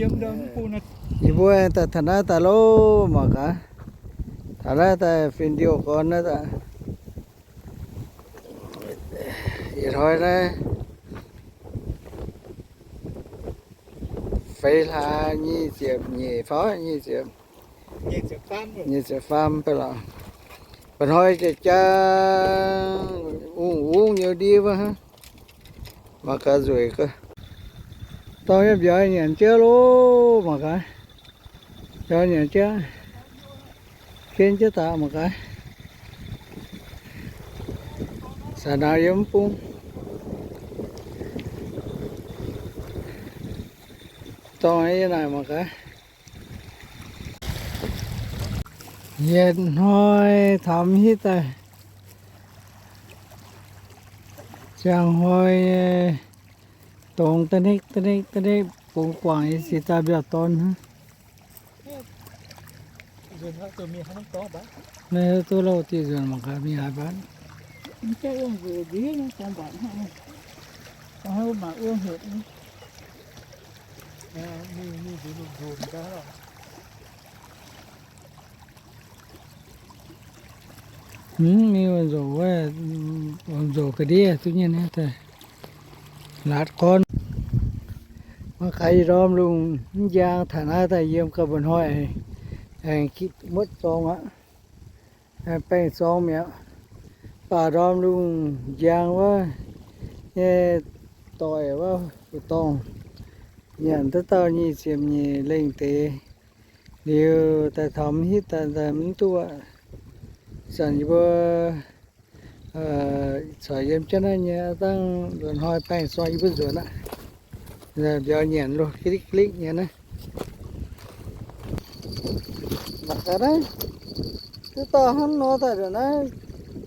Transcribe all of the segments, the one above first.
Yie mbuo daaih taux naaiv daaih loh, mangc gaax. Taux naaiv daaih fin-ndiouh gorn naaiv daaih. Yietc hnoi naaiv feix hlaax nyic ziepc nyeic fai nyic ziepc, nyic ziepc faam ba'laqc. Mba'hnoi jaa-jaa, ungv-ungv nyei ndiev wuov hnangv. Mangc gaax nzueic gaax. Dorngx nyei mbiauz nyanc jienv loh, mangc gaax. Mbiauz nyanc jienv, ken jienv daaih mangc gaax. Saax nauz yiem mv bung. Dorngx yiem naaic mangc gaax. Yietc hnoi taux hitv daaih, ziangh hnoi nyei dongz da'nikv da'nikv da'nikv bungx guangc nyei, ziouc daaih mbiauz-dorn hnangv. Naaiv duqv louh dieh nzuonx mangc gaax mingh haaix mbaatv. Mv, mingh wuonh nzouc, wuonh nzouc ga'ndiev duqv nyei naaiv daaih. Laatc gorn. Mangc gaax ih ndorm lungh mv njang taux naaiv daaih yiem gau mba'hnoi aengx gitv muotv zorng aqv. Aengx baengh zorng mi'aqv. Baac ndorm lungh njang wuov nyei doic wuov fu'dorngh nyanc duqv dauh nyic ziepc nyeic lengh deix liuz daaih taux mv hitv daaih mv duqv aqv. Zanc yie mbuo corc yiem jienv naaiv nyei, dangh mba'hnoi baengh zorng yie mbuo nzuonx aqv. Mbiauz nyanc loh, ga'likv-ga'likv nyei naaiv. Mangc gaax naaiv, duqv dauh hnangv nor daaih ndongc naaiv,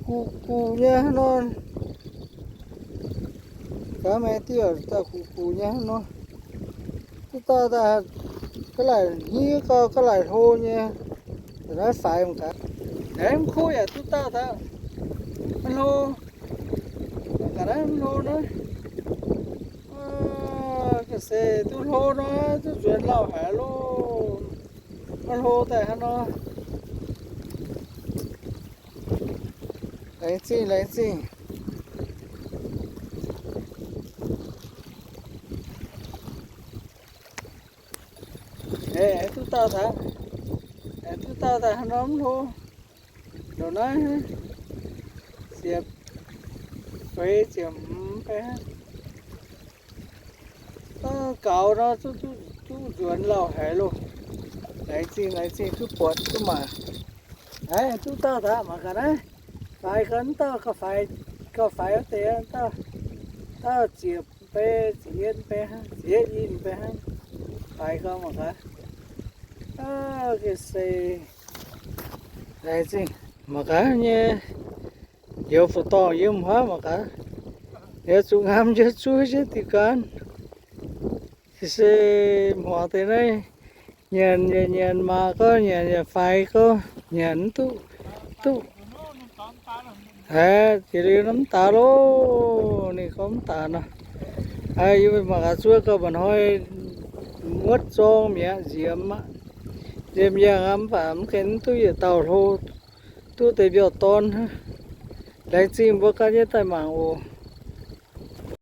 guqc guqc nyei hnangv nor. Gaax maaih diuh daaih guqc guqc nyei hnangv nor. Duqv dauh daaih ga'laic hniev gau, ga'laic hlo nyei. Ndongc naaiv faix mangc gaax. Aengx mv kuv yaac duqv dauh daaih. Maiv hlo. Mangc gaax naaiv mv hlo naaiv. Ga'se duqv hlo nor, duqv nzuonx lauh haic loh. Maiv hlo daaih hnangv nor. Laengz zingh, laengz zingh. Aengx duqv dauh daaih, aengx duqv dauh daaih hnangv nor mv hlo. Ndongc naaiv ziepc feix ziepc hmz fai hnangv. Gaux nor duqv nzuonx lauh haic loh. Laengz zingh, laengz zingh duqv buatc duqv maac. Aav, duqv dauh daaih mangc gaax naaiv. Faix gau, dauh gauh faix, gauh faix wuov deix, dauh, dauh ziepc feix, ziepc yietv feix, ziepc yietv feix hnangv. Faix gau mangc gaax. Ga'se, laengz zingh mangc gaax nyei. Youz fu'dorngh yiem haav mangc gaax. Liuz zuqc ngamv jienv zuov jienv diuh gaanv. Ga'se hmuangx deix naaiv nyanc yaac nyanc, maac gau nyanc yaac faix gau, nyanc mv duqv, duqv. Aeqv, jiex liuz mv daaih loh, ninh gorngv mv daaih nor. Yie mangc gaax zuov gau mba'hnoi muotv zorng mi'aqv, nziemx aqv. Nziemx yangh aqv, mv baac mv gaengh mv duqv yietc dauh hlo, duqv deix mbiauz-dorn hnangv. Laengz zingh mbuo ganh nyei daaih mangc oc.